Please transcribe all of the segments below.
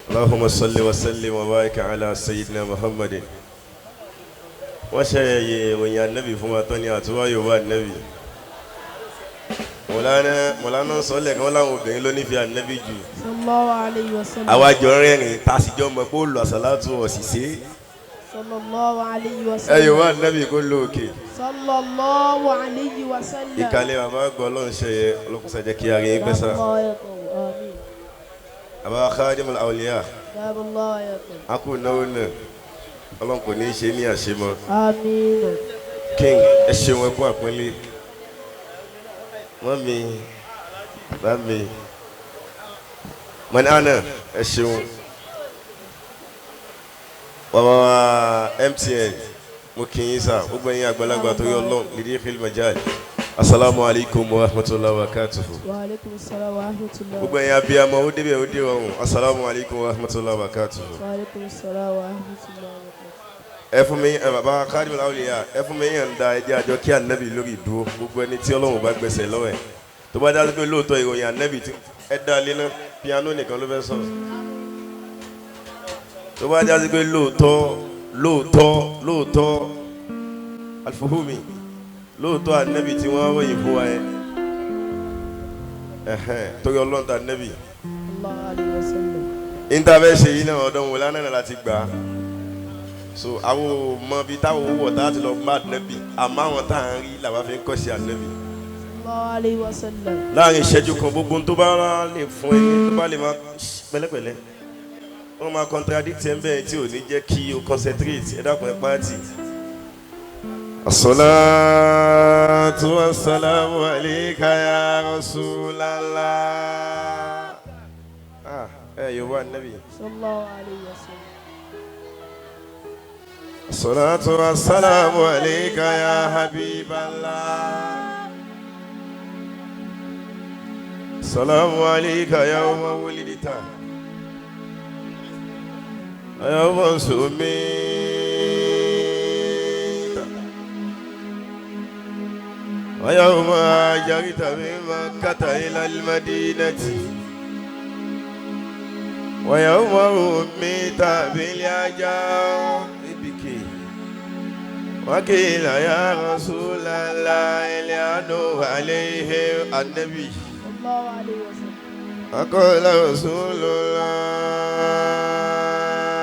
اللهم صل وسلم وبارك على سيدنا محمد. Wọ́n ṣe ìròyìn ànábì fún wa tán ní àtúwá yorùbá ànábì. Mọ̀lánà mọ̀lánà sọ́lẹ̀ kan láwọn obìnrin ló nífẹ̀ẹ́ ànábì jù. Sallallahu alayhi wa sallam. Àwa jọ rẹ́rìn tá a sì jọ mọ̀ pé ó lọ àsàlátù ọ̀sìṣẹ́. Sallallahu alayhi wa Ẹ sallam. yorùbá ànábì kó lọ òkè. Sallallahu alayhi wa sallam. Ìkàlẹ̀ bàbá gbọ́ ọlọ́run ṣe yẹ ọlọ́kùnrin jẹ́ kí ara yín pẹ́ sá. Àmín. Bàbá Khadimul Awliya. Dábàlá ayọ̀kọ̀. A kò náwó náà, ọlọ́run kò ní í ṣe ní àṣemọ́. Àmín. King, ẹ ṣeun, ẹ kú àpọ́nlé. Mọ́mi bá mi mọ́ni àná, ẹ ṣeun. Bàbá wa MTN, mo kì í sà, gbogbo ẹ̀yin àgbàlagbà tó yọ ọlọ́run lídìí fílmù jáde. Asalaamu alaykum wa rahmatulahi wa barakatuhu. Wa alaikum salam wa rahmatullah. Gbogbo ẹ̀yin abiyamọ, ó débẹ̀ ó dé ọ̀hún. Asalaamu alaykum wa rahmatulahi wa barakatuhu. Wa alaikum salam wa rahmatullah wa barakatuh. Ẹ fún mi, ẹ bàbá Khadimul Awliya, ẹ fún mi yàn da. Ẹ jẹ́ àjọ kí ànábì lórí ìdúró. Gbogbo ẹni tí ọlọ́run bá gbẹsẹ̀ lọ́wọ́ ẹ̀ tó bá dájú pé lóòótọ́ ìròyìn ànábì tí ẹ dá lé náà, piano nìkan ló fẹ́ sọ̀rọ̀, tó bá dájú pé lóòótọ́ lóòótọ́ lóòótọ́ alifuhumi lóòótọ́ ànábì tí wọ́n ròyìn fún wa yẹn, ẹ̀hẹ́n, torí ọlọ́run ta ànábì. Sallallahu alayhi wa sallam. Interview ṣe yìí náà, ọ̀dọ́ wò lánàá náà láti gbà á. So àwọn ò mọ ibi táwọn owó wọ̀ tá a ti lọ bá ànábì, àmọ́ àwọn tá à ń rí làwọn fi ń kọ́ sí ànábì. Sallallahu alayhi wa sallam. Láàrin ìṣẹ́jú kan, gbogbo tó bá lè fún ẹni tó bá lè máa pẹ̀lẹ́pẹ̀lẹ́, wọ́n máa contradict ẹ̀ ń bẹ́ẹ̀ tí ò ní jẹ́ kí o concentrate. Ẹ dákun, ẹ pààtì. As-salatu was-salamu alayka ya Rasulallah. Ah, ẹ yorùbá ànábì. Sallallahu alayhi wa sallam. الصلاة والسلام عليك يا حبيب الله. السلام عليك يوم ولدت، يوم سميت، ويوم هاجرت من مكة إلى المدينة، ويوم رميت بالياجا بك، وقيل يا رسول الله اليانو عليه النبي. Sallallahu alayhi wa sallam. فقال رسول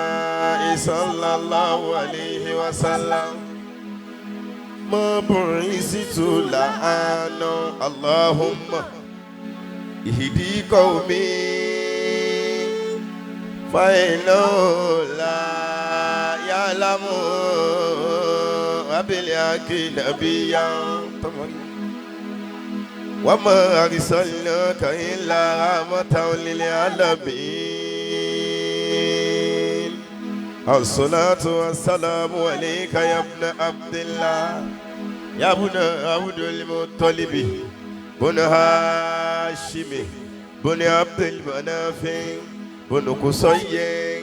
الله صلى الله عليه وسلم: ما بعثت لعانا، اللهم اهدي قومي فإنه لا يعلمون وبالحق نبيا وما أرسلناك إلا رحمة للعالمين. الصلاة والسلام عليك يا ابن عبد الله، يا ابن عبد المطلب، بن هاشم، بن عبد المناف، بن قصي،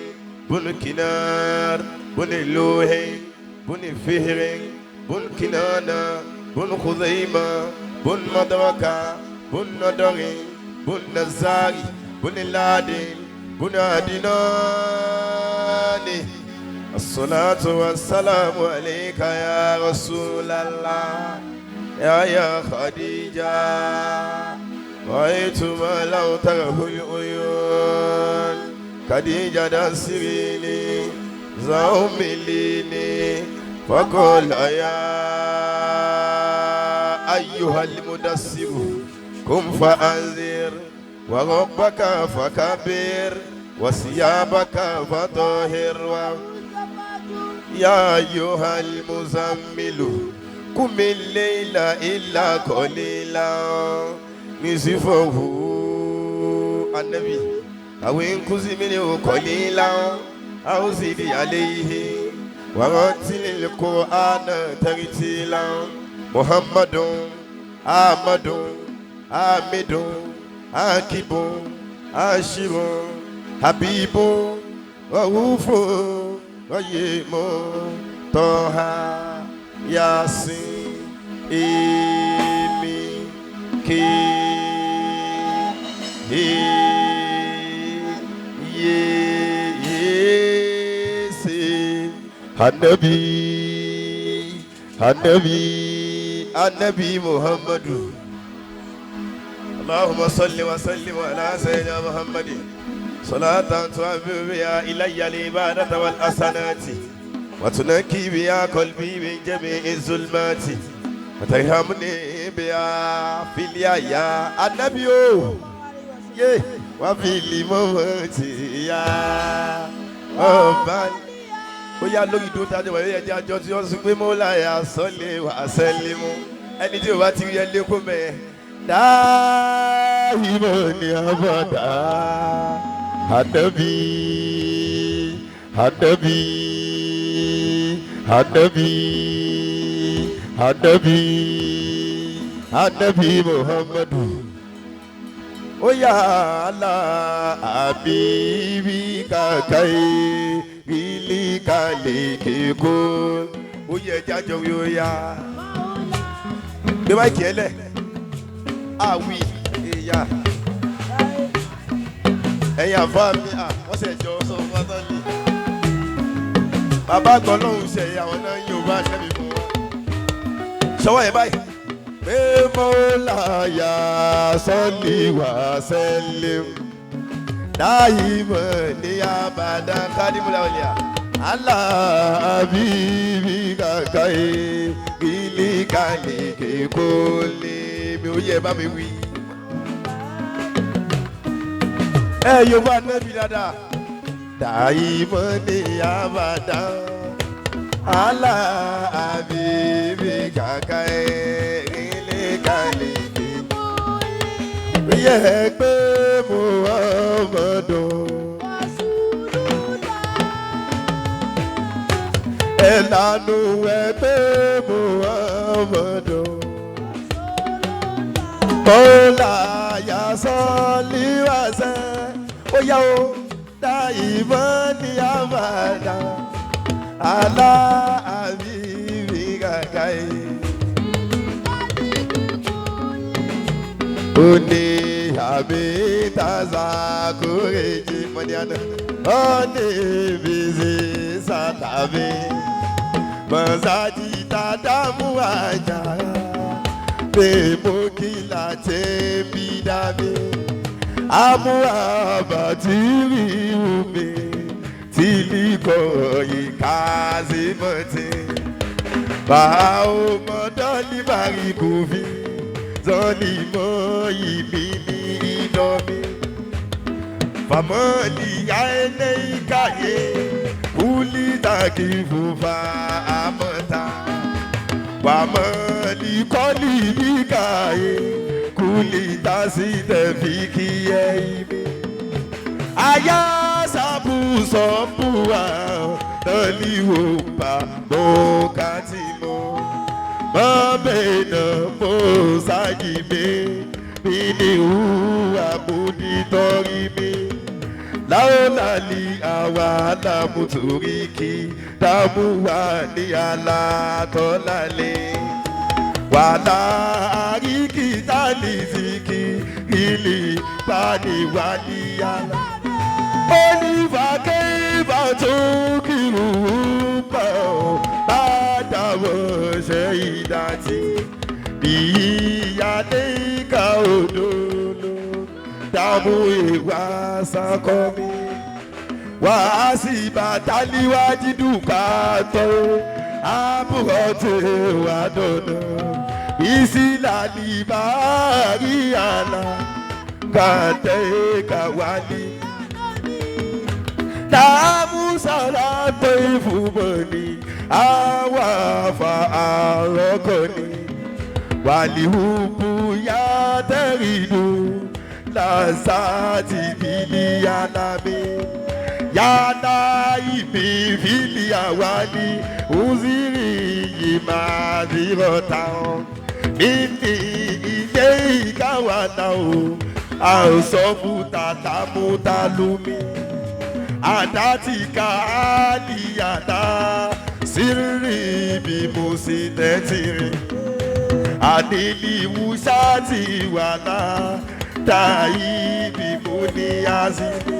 بن كنار، بن لوح، بن فهر، بن كنانة، بن خزيمة، بن مدركة، بن ندر، بن نزار، بن لادن، بن عدنان. الصلاة والسلام عليك يا رسول الله. يا خديجة، رأيت ما لو تره العيون. خديجة دسريني زمليني، فقال: يا أيها المدثر قم فأنذر، وربك فكبر، وثيابك فطهر. يا أيها المزمل قم الليل إلا قليلا، نصفه النبي أو انقص منه قليلا أو زد عليه، ورتل القرآن ترتيلا. محمد، أحمد، حامد، عاقب، عاشر، حبيب، رؤوف، رحيم، طه، ياسين، إيمي، كي، هي، يه. Anabi, Anabi, Anabi Muhammadu. Allahumma salli wa sallim ala sayyidina Muhammadin. Salatan tu'abbiru biha ilayya al-ibadata wal hasanati. Wa tunakki biha qalbi min jami'i zulmati. Wa tarhamni biha fil yahya. Anabi o. Ye wa fil mawti ya. Ọba ó yá lórí ìdúró tájọ wọlé ẹjẹ àjọ tí wọ́n sọ pé mọ́láyà sọ́lé wà sẹ́lẹ̀ mú ẹni tí ò bá ti rí ẹ lékún mẹ́ dáhìmọ̀ ní abọ́dá ànábì ànábì ànábì ànábì ànábì Muhammadu. Ó yá àlà àbíbí kàkàí rílí kàlẹ́ kéko. Ó yẹ jájọ wí ó yá. Gbé báyìí ẹ lẹ̀. Àwì ìyá. Ẹ̀yin àfa mi à wọ́n sì jọ sọ fún Átọ́lì. Bàbá àgbọ̀n lòun ṣe àwọn náà yóò bá ṣẹ́bi fún wọn. Ṣọwọ́ yẹn báyìí. Pé mọ́láyà sọ́lì wá sẹ́lẹ̀m dáìmọ̀ ní abàdá kádìmúlà ọ̀lẹ́à aláàbíbí kàkà ẹ̀ kílí kàlẹ́ kéko lé mi ò yẹ bá mi wí. Ẹ yóò bá nẹ́bí dáadáa. Dáìmọ̀ ní abàdá aláàbíbí kàkà ẹ̀ kálí yẹ pé Muhammadu ẹ̀lànà ẹ pé Muhammadu kọ́lá yasọ́ líwàsẹ́ ó yá o dá ìbọn ní àbàdà àlá àbí mi kàkà yìí. Oni àmì tàzà kúrèjì mọ́níánà. Oni bìzì sàtàbí. Mọ̀sájì tàdámù àjà. Bèbó kìlà tẹ́ bí dábí. Amú àbàtì rí omi. Tìlíkọ̀ ìkàzímọ̀tì. Bàá o mọ̀dọ́lì bàrí kò fi zọlímọ ìbí ní ìdọ́mí. Fàmọ́lì àìlẹ́ ìkàyé kúlítàkì fúnfà àmọ́ta. Wàmọ́lì kọ́lì bí kàyé kúlítàsí tẹ̀fí kí ẹ ibi. Àyà sábù sọ́mbù à lọ́líwò bá mọ́ ká ti mọ́. Mọ́bẹ̀nà mọ́sájì mi, mi ní hùwà múnitọ́rí mi. Láòlàlì àwa lámùtòríkì, dámúwà ní alátọ́lálẹ̀. Wàlá àríkì tálísìkì, ìlì bániwálíyàlá. Olùfàkẹ́ ìbá tó kìrù bọ̀ bá dàwọ̀ ṣe ìdátì. Ìyáde ìka òdòdó dààmú ìwà sákọ́ mi. Wà á sì bàtà líwájú dùkà tó àbúrò tí wà dọ̀nà. Ìsìlàlì bá rí àlà kàtẹ́ kàwálí. Dààmú sọ̀rọ̀ tó ìfúnbọ̀ ni àwa fa àrọ́kọ̀ ni. Wàlíhùbù yá tẹ̀rìndù làṣà ti bìlì alámi. Yàrá ìbí fìlì àwálí òzìrì yìí máa dìrọ̀ táwọn. Níní ilé ìkáwá náà o, a ò sọ fún tàtà mú ta lómi. Àdá ti ká àlìyàdá sírì bí mo sì tẹ́tí rìn. Àdìlíwù ṣáàtì wà náà táyì bí mo ní àzìlì.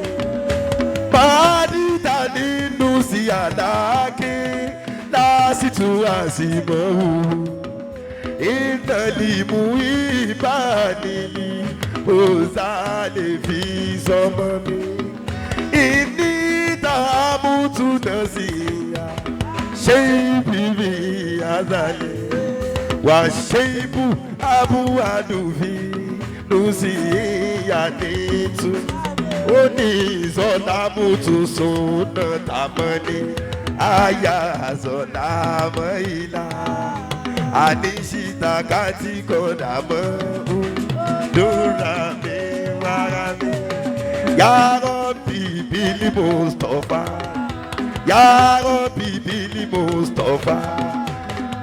Pàdítà nínú sí àdáké àsìmọ́wù ìtàlímù ìbánilì òòsà lè fi sọmọ mi ìní tààmùtúnà sí ìyá ṣé bíbí àzàlẹ̀ wà ṣé ibú abúwádùfí lùsì ìyá nìtú ó ní ìsọlámùtù sùnà tàmọ́ ní àyà àzọ̀lámọ́ ìlà àníṣìta kájí kọ́dà mọ́ dúrà mi wàrà mi yàrá bíbí ní Mustapha yàrá bíbí ní Mustapha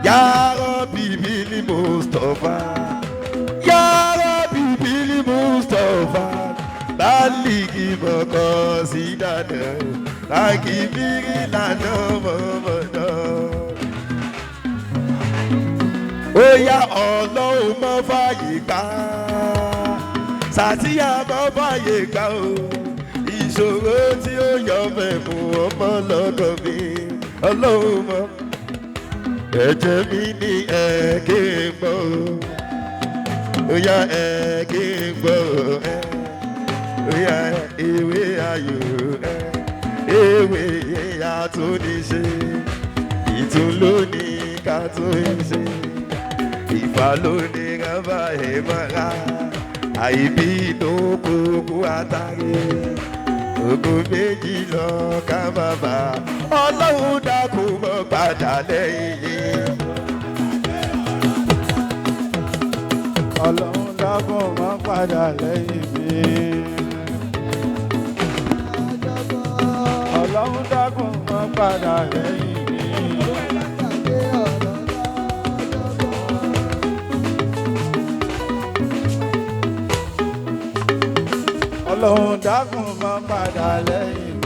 yàrá bíbí ní Mustapha yàrá bíbí ní Mustapha bálíkì mọ̀kọ́ sí dáná lákìbírí lànà mọ̀mọ́ná. Ó yá ọlọ́run mọ́ fàyè gbà sàtíyà mọ́ fàyè gbà o ìṣòro tí ó yọ mẹ́mú ọmọ lọ́dọ̀ mi ọlọ́run mọ́ ẹ̀jẹ̀ mi ní ẹ̀ẹ́kẹ́ gbọ́ ó yá ẹ̀ẹ́kẹ́ gbọ́ ẹ̀ ó yá ewé ayò ẹ̀ ewé àtúnṣe ìtún lónìí ká tún ṣe ìfà lónìí rábà ẹ̀ mọ́ra àìbínú kúkú àtàrí ogun méjì lọ ká bàbá ọlọ́run dákun mọ́ padà lẹ́yìn yìí. Ọlọ́run dákun má padà lẹ́yìn mi. Ọlọ́run dákun má padà lẹ́yìn mi. Ọlọ́run dákun má padà lẹ́yìn